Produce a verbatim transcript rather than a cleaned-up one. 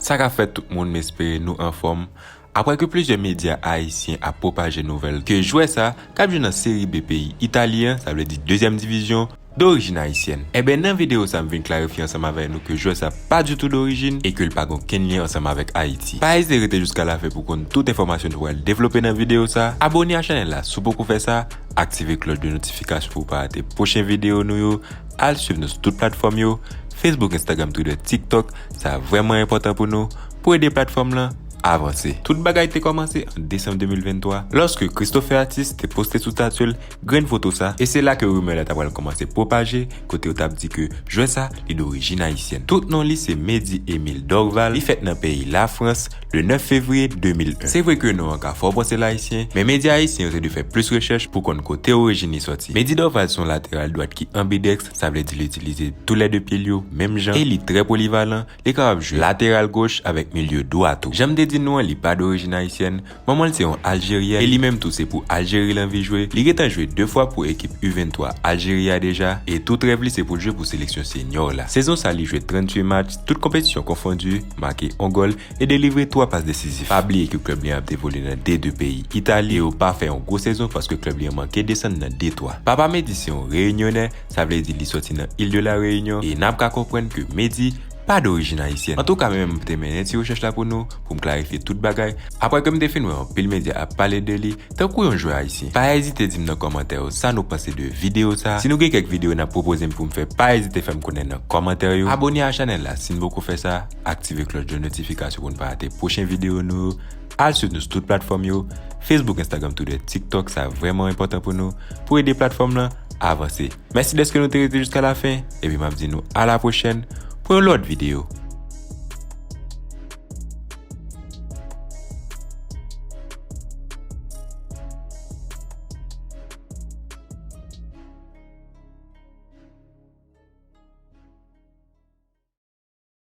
Sa k ap fèt tout moun, m espere nou anfòm. Apre ke plizyè medya ayisyen ap pwopaje nouvèl ke jwè sa, k ap jwe nan Seri B peyi Itali an, sa vle di dezyèm divizyon, dorijin ayisyèn. Enben, nan videyo sa, m vin klarifye ansanm avèk nou ke jwè sa pa ditou dorijin e ke l pa gen okenn lyen ansanm avèk Ayiti. Pa ezite rete jiska lafen pou konn tout enfòmasyon nou pral devlope nan videyo sa. Abòne a chanèl la si w poko fè sa, aktive klòch de notifikasyon pou w pa rate pwochen videyo nou yo. Al swiv nou sou tout platfòm yo, Facebook, Instagram, Twitter, TikTok. Sa vrèman enpòtan pou nou, pou ede platfòm lan avanse. Tout bagay te kòmanse an desanm de mil venntwa, lòske Christopher Atis te poste sou stati l grenn foto sa, e se la ke rimè la ta pral kòmanse pwopaje, kote yo t ap di ke jwè sa, li dorijin ayisyèn. Tout non li se Mehdi Émile Dorval, li fèt nan peyi Lafrans, le nèf fevriye de mil en. Se vre ke non an ka fè w panse l ayisyen, men medya ayisyen yo te dwe fè plis rechèch pou konn kote orijin li sòti. Mehdi Dorval se yon lateral dwat ki anbidèks, sa vle di li itilize toulède pye l yo menm jan, e li trè polivalan, li kapab jwe lateral goch avèk milye dwat tou. Jan m te di nou an, li pa dorijin ayisyèn, manman l se yon Aljeryèn, e li menm tou se pou Aljeri l anvi jwe. Li gentan jwe de fwa pou ekip U venntwa Aljeri a deja, e tout rèv li se pou l jwe pou seleksyon senyò la. Sezon sa li jwe tranntuit match, tout konpetisyon konfondi, make yon gòl, e delivre twa pas desizif. Pa bliye ke klèb li an ap evolye nan D de peyi Itali, e yo pa fè yon gwo sezon paske klèb li an manke desann nan D twa. Papa Mehdi se yon Reyinyonnen, sa vle di li sòti nan Il de la Réunion, e n ap ka konprann ke Mehdi pa dorijin ayisyèn. Antouka, men m te mennen ti rechèch la pou nou, pou m klarifye tout bagay. Apre ke m te fin wè anpil medya ap pale de li, tankou yon jwè ayisyen. Pa ezite di m nan kòmantè yo sa nou panse de videyo sa. Si nou gen kèk videyo n ap pwopoze m pou m fè, pa ezite fè m konnen nan kòmantè yo. Abòne a chanèl la si n poko fè sa, aktive klòch de notifikasyon pou n pa rate pwochen videyo nou yo. Al swiv nou sou tout platfòm yo, Facebook, Instagram, Twitter, TikTok, sa vrèman enpòtan pou nou, pou ede platfòm lan avanse. Mèsi dèske nou te rete jiska lafen, epi m ap di nou a la pwochèn pou yon lòt videyo.